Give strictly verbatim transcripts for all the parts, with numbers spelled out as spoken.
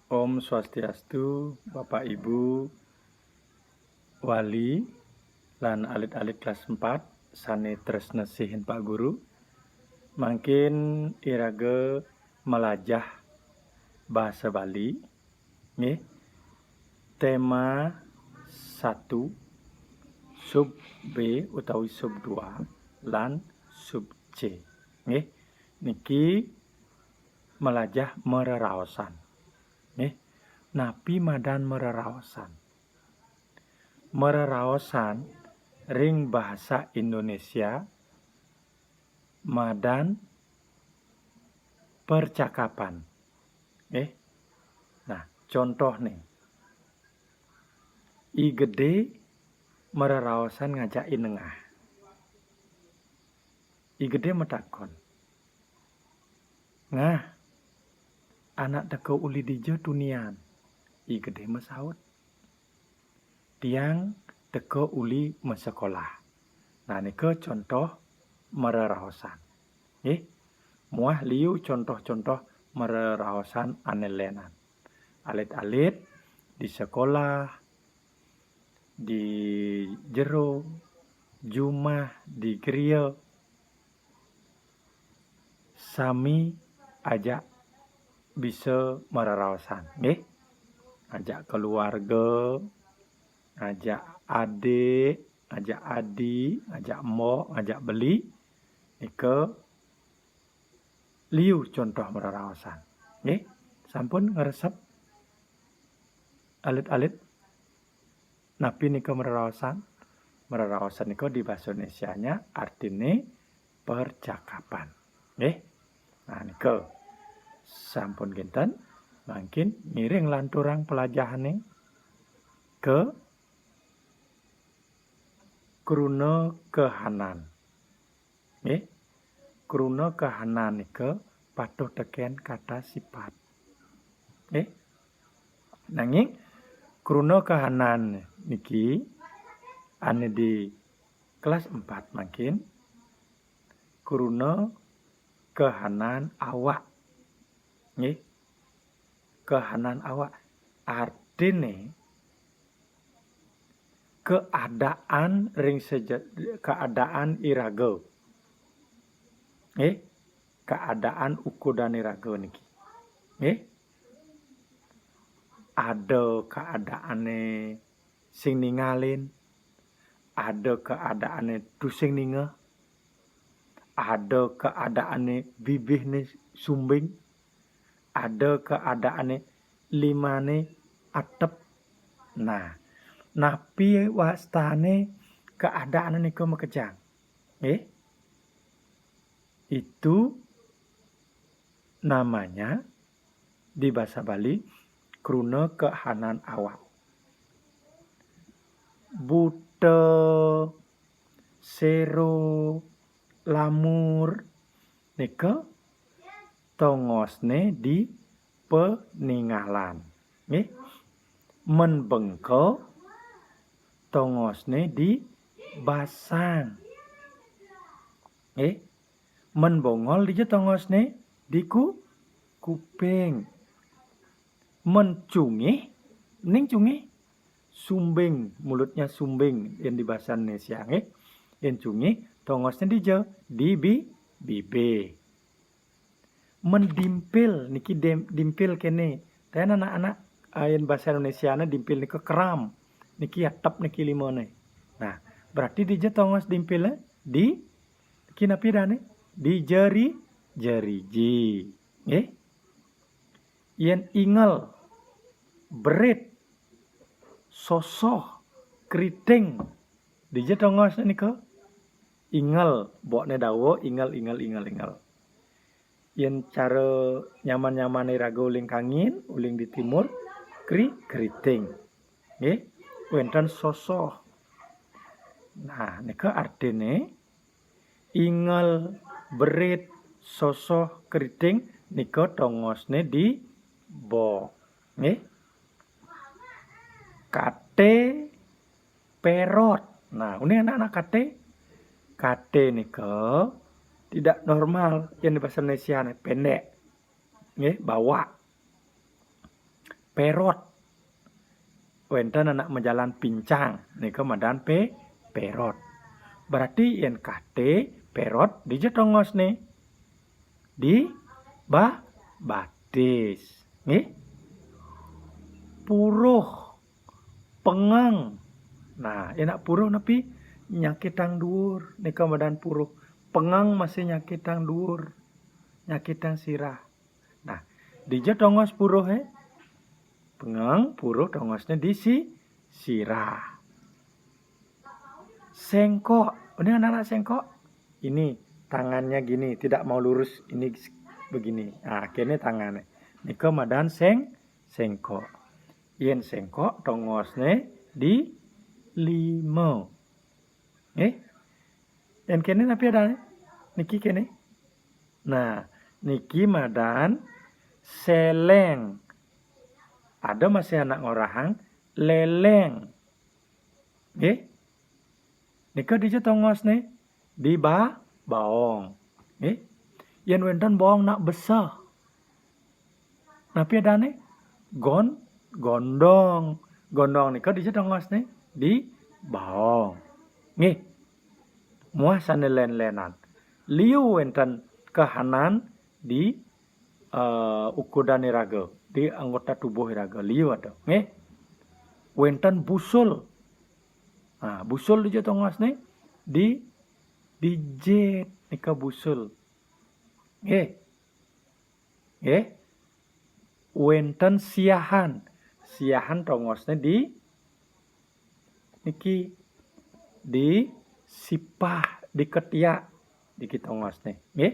Om Swastiastu, Bapak Ibu, wali, lan alit-alit kelas empat, sane tresna sihin Pak Guru. Mangkin iraga malajah basa Bali, nggih. Tema satu, sub B utawi sub dua, lan sub C. Nggih. Niki malajah mareraosan. Nggih. Napi madan mareraosan? Mareraosan ring bahasa Indonesia madan percakapan. Nggih. Nah, contoh nih. I Gede mareraosan ngajak I Nengah. I Gede matakon, "Ngah, anak teka uli dija tunian?" I Gede masaut, "Tiang teka uli masekolah." Nah, nika contoh mareraosan. Nggih. Muah liu contoh-contoh mareraosan ane lenan. Alit-alit di sekolah, di jero, jumah, di griya, sami ajak bisa mareraosan, nggih. Ajak keluarga, ajak adik, ajak adi, ajak mbok, ajak beli, nika liu contoh mareraosan. Nggih, sampun ngresep alit-alit? Napi nika mareraosan? Mareraosan nika di basa Indonesianya artine percakapan. Nggih. Nah, nika sampun kinten, mangkin ngiring lanturang pelajahane ke kruna kahanan. Nggih. Kruna kahanan nika patuh teken kata sifat. Nggih. Nanging kruna kahanan niki ane di kelas empat mangkin kruna kahanan awak. Nggih. Kahanan awak artine keadaan ring seja-, keadaan iraga. Nggih, keadaan ukudan iraga niki. Nggih. Ada keadaane sing ningalin, ada keadaane tusing ningeh, ada keadaane bibihne sumbing, ada keadaane limane atep. Nah, napi wastane keadaane nika makejang? Nggih. Itu namanya di basa Bali kruna kahanan awak. Buta, sero, lamur nika tongosne di paningalan. Nggih. Men bengko tongosne di basang. Nggih. Men bongol dija tongosne? Di ku-, kuping. Men cungih, ning cungih? Sumbing, mulutnya sumbing, yen di basa Indonesia, nggih. Yen cungih, tongosne dija? Di bi-, bibih. Men dimpil, niki dim-, dimpil kene. Ten anak-anak, ah, yen basa Indonesiane dimpil nika keram. Niki atep niki limane. Nah, berarti dija tongos dimpile? Di, niki napi dane? Di jeri, jeriji. Nggih. Yen ingel, berit, sosoh, kriting, dija tongos nika? Ingel, bokne dawa, ingel, ingel, ingel, ingel. Yen cara nyaman-nyamane raga uling kangin, uling di timur, kri-, kriting. Nggih, wenten sosoh. Nah, nika artine ingel, berit, sosoh, kriting nika tongosne di bok. Nggih. Kate, perot. Nah, uning anak-anak kate, kate nika tidak normal yen di basa Indonesiane, pendek. Nggih, bawak. perot. Wénten anak majalan pincang, nika madan pe-, perot. Berarti yén katé perot dija tongosné? Di ba-, batis. Nggih. Puruh, pengeng. Nah, yén puruh napi? Nyakitang duur, nika madan puruh. Pengeng masih nyakitang duur, nyakitang sirah. Nah, dija tongos puruhé? Pengeng, puruh tongosné di si-, sirah. Sengkok. Ini anak-anak sengkok. Ini tangannya gini, tidak mau lurus, ini begini. Nah, kéné tanganné. Nika madan seng-, sengkok. Yén sengkok tongosné di lima. Nggih. Yén kéné napi adané? Niki kéné. Nah, niki madan seléng. Ada masih anak ngorahang leléng. Nggih. Nika dija tongosné? Di ba-, baong. Nggih. Yén wénten baong nak besa, napi adané? Gon-, gondong. Gondong nika dija tongosné? Di baong. Nggih. Muah sané lén-lénan. Liu wénten kahanan di, eh, ukudan iraga, di anggota tubuh iraga. Liu ada. Nggih. Wénten busul. Nah, busul dija tongosné? Di, di jit nika busul. Nggih. Nggih. Wénten siahan. Siahan tongosné di niki, di sipah, di ketiak, niki tongosné. Nggih.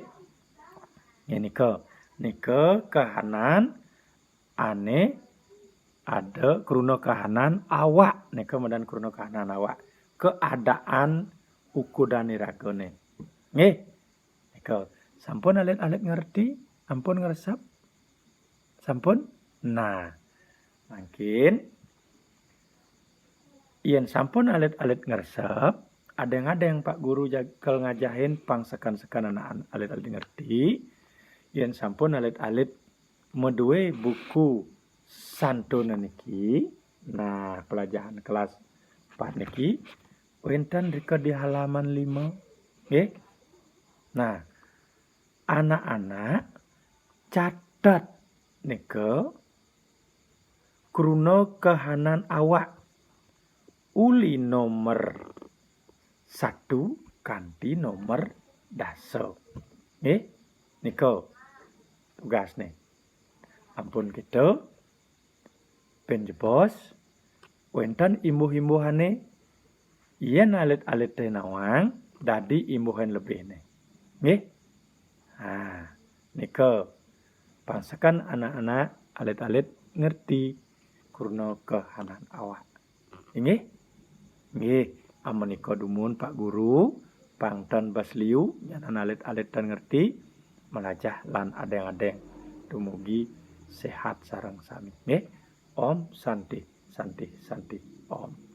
Nggih, nika. Nika kahanan ané ada kruna kahanan awak. Nika madan kruna kahanan awak. Keadaan ukudan iragané. Nggih. Nika, sampun alit-alit ngerti? Ampun ngresep? Sampun? Nah, mangkin yén sampun alit-alit ngresep, adéng-adéng Pak Guru jagal ngajahin pang seken-seken anak an-, alit-alit ngerti. Yén sampun alit-alit madué buku santun niki, nah, pelajahan kelas empat niki, wénten rika di halaman lima. Nggih. Nah, anak-anak catet nika kruna kahanan awak uli nomor satu kanti nomor dasa. Nggih, nika tugasné. Ampun kita pin jebos, wénten imbuh-imbuhané, yén alit-alité nawang, dadi imbuhan lebihné. Nggih? Ha, nika pang seken anak-anak alit-alit ngerti kruna kahanan awak. Inggih? Nggih, amunika dumun Pak Guru, pang tan bas liu, nyanan alit-alit tan ngerti, malajah lan adéng-adéng. Dumugi séhat sareng sami. Nggih. Om Santi, Santi, Santi, Om.